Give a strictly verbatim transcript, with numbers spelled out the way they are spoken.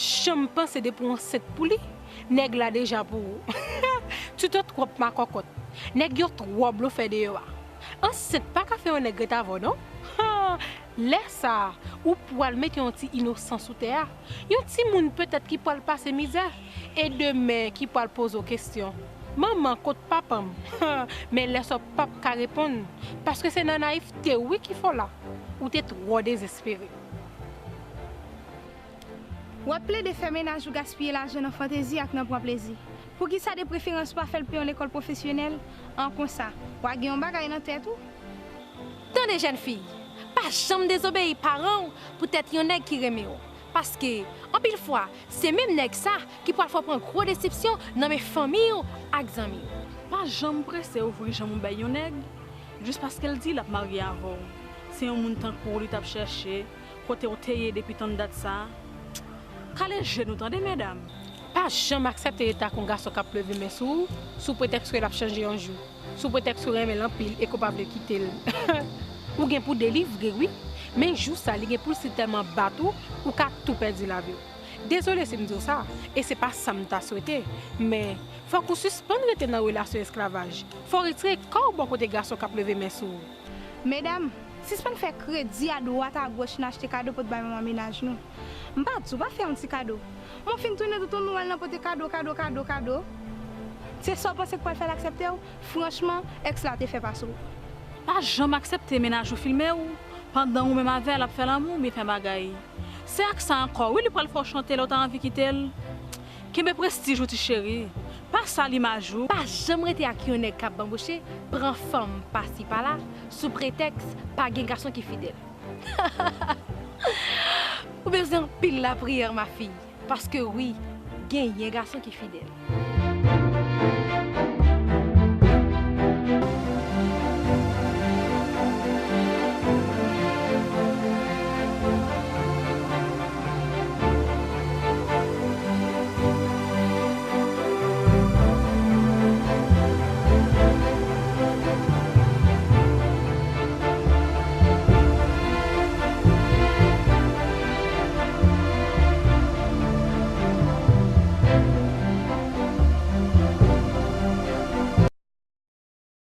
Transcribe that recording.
janm panse depi w ansent pou li, nèg la deja pou ou. Ti to twòp makòkòt. Nèg yo twò blofè deyò a. Ansent pa ka fè yon nèg ret avè w non. Ha! Lè sa a, ou pwal mete yon ti inosan sou tè a. Yon timoun petèt ki pwal pase mizè. E demen ki pwal poze w kesyon. Manman, kot papa m? Men lè sa w p ap ka reponn. Paske se nan nayivte wi ki fè w la. Ou te twò dezespere. W ap plede fè mennaj ou gaspiye lajan nan fantezi ak nan pran plezi. Poukisa de preferans w pa fè l peye yon lekòl pwofesyonèl? An konsa, w a gen yon bagay nan tèt ou. Tande jèn fi, pa janm dezobeyi paran w poutèt yon nèg ki renmen w. Paske, anpil fwa, se menm nèg sa ki pral fè w pran gwo desepsyon nan men fanmi w ak zanmi w. Pa janm prese ouvri janm ou bay yon nèg, jis paske l di l ap marye avè w. Se yon moun tankou w li t ap chèche, kote w te ye depi tann dat sa a. Kale je nou tande, medam. Pa janm aksepte rete ak yon gason k ap leve men sou ou, sou pretèks ke l ap chanje yon jou, sou pretèks ke w renmen l anpil e ke w pa vle kite l. Ou gen pou delivre, wi, men jou sa li gen pou l si tèlman bat ou, ou ka tou pèdi lavi w. Dezole si m di w sa, e se pa sa m ta swete, men fòk ou sispann rete nan relasyon esklavaj. Fò w retire kò w bò kote gason k ap leve men sou ou. Medam, sispann fè kredi adwat agoch nan achte kado pou t bay manman mennaj nou. M pa di w pa fè yon ti kado. Men w fin tounen toutoun ou wè l nan pote kado, kado, kado, kado. Se sa w panse k pral fè l aksepte w? Franchman, èks la te fè pase w. Pa janm aksepte mennaj ou filme w pandan ou menm avè l ap fè lanmou oubyen fè bagay. Se ak sa ankò wi li pral fè w chante lè w ta anvi kite l. Kenbe prestij ou ti cheri. Pa sal imaj ou. Pa janm rete ak yon nèg k ap banboche, pran fanm pasi pala, sou pretèks pa gen gason ki fidèl. Ou bezwen anpil lapriyè, ma fille, paske wi, genyen gason ki fidèl.